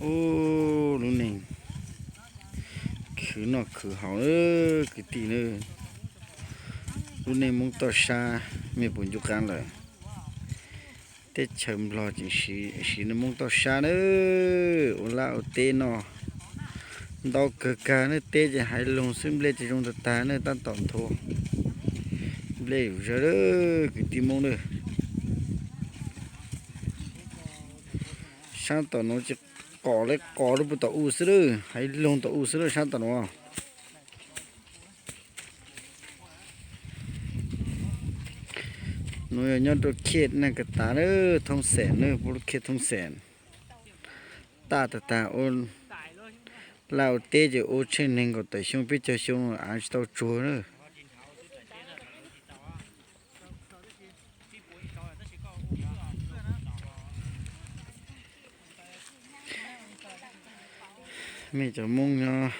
Ub, lub neej khwv noj khwv haus na kwv tij na. Lub neej Hmoob toj sab, mej puas ncu qab lawm? Teb chaws Nplog tseem siv, siv neej Hmoob toj sab na, ua laj ua teb noj ntau kawg kag na. Teb ces haiv loog xwb, nplej ces zoo tag tag na, tab tom nthuav nplej zuj zus lawm kwv tij Hmoob na. Sab tom nuav ces qos lawv qos lub pug tom u xwb lawm, haiv loog tom u xwb lawm sab tom nuav. Nuav yog nyob rua Khiaj Naj Kas Tas na, Thoob Xeem na, puab lub Khiaj Thoob Xeem. Taj tag tag, ua laj ua teb ces ua tsheej neeg nkaum tawm xyoo peb caug xyoo av tsis tau tsuag na. Mej cov Moob nyob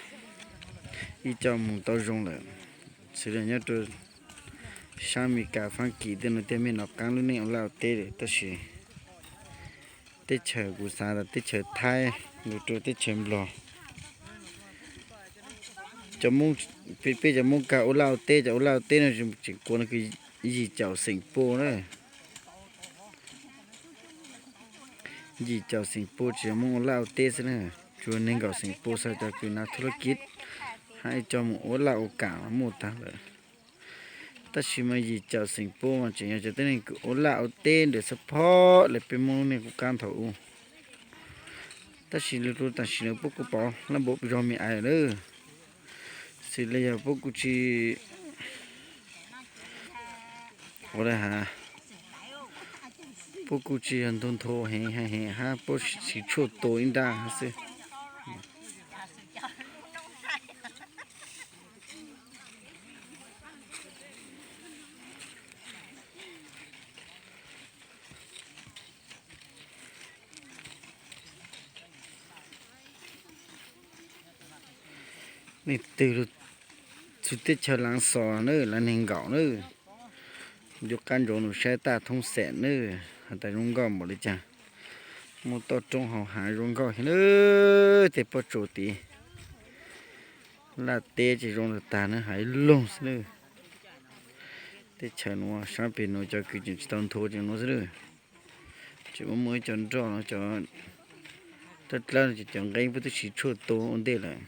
ib co moog tau zoo lawm, xws li nyob rua sab Amelikas, Faab Kis tej nuav tej mej nov qaab lub neej ua laj ua teb lawm, tab sis teb chaws kuv xaav tas teb chaws Thaib lug rua teb chaws Nplog, cov Moob, peb cov Moob kag ua laj ua teb, cov ua laj ua teb no tseem kuav no kws yim caum xeem pua na. Yim caum xeem pua tsis yog Moob ua laj ua teb xwb na, tsuas neeg nkaum xeem pua xwb cov kws nav thu laj kiv hab ib co moog ua laj ua kaam muaj taag lawm. Tab sis mas yim caum xeem pua mas tseem yog cov tuab neeg kws ua laj ua teb ntawm xab phob le peb Moob lub neej qub qab nthaum u. Tab sis lug rua tam sim no puab kuj pauv laj npaum zog me ais lawm. Xws li yog puab kuj tsis, ua le has, puab kuj tsis yog ntug nthu heev heev hab puab siv tshuaj tua ib nrab xwb. Leej twg lug txug teb chaws Laav Xos na, Laav Neeg Nkaum na, ncu qab ntsoov lug saib taj Thoob Xeem na, has tas zoo nkauj npaum li cas. Muaj toj roob hauv hav zoo nkauj heev na, tej pob tsuas tid. Laj teb ces zoo tag tag na, haiv loog xwb na. Teb chaws nuav sab peg nuav cov kws tseem tsis tau nthuav tseem nuav xwb na. Tseem muaj muaj ib co nroj no, cov dlawb dlawb no ces cov nqeeb puab twb siv tshuaj tua ua ntej lawm.